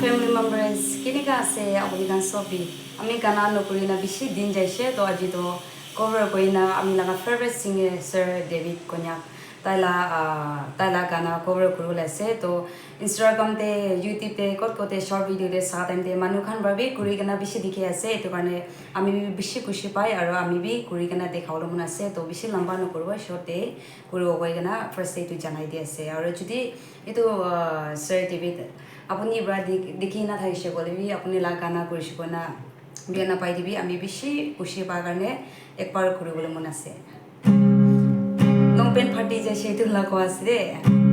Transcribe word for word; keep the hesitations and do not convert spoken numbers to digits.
Family members, kenika ase apuni khan sob bi? Ami gana nokuri na bishi din jaise, to aji to cover kori na ami laga favorite singer Sir David Konyak tai la, ah, tai la gana cover kuri bole ase. To Instagram te, YouTube te, kot kot te short video te sa time te manu khan para bi kuri kena bishi dikhi ase, etu karne ami bi bishi khushi pai aru ami bi kuri kena dekha bole mon ase. To bishi lamba nokuribo, short te kuribo koi kena first te etu janai di ase. Aru jodi etu, ah, Sir David, apuni para di-, dikhi na thakise koile bi, apuni la gana kurise koina bia na pai dibi, ami bishi khushi pa karne ekbar kuri bole mon ase. Long pant phati jaise, etu la koa ase de.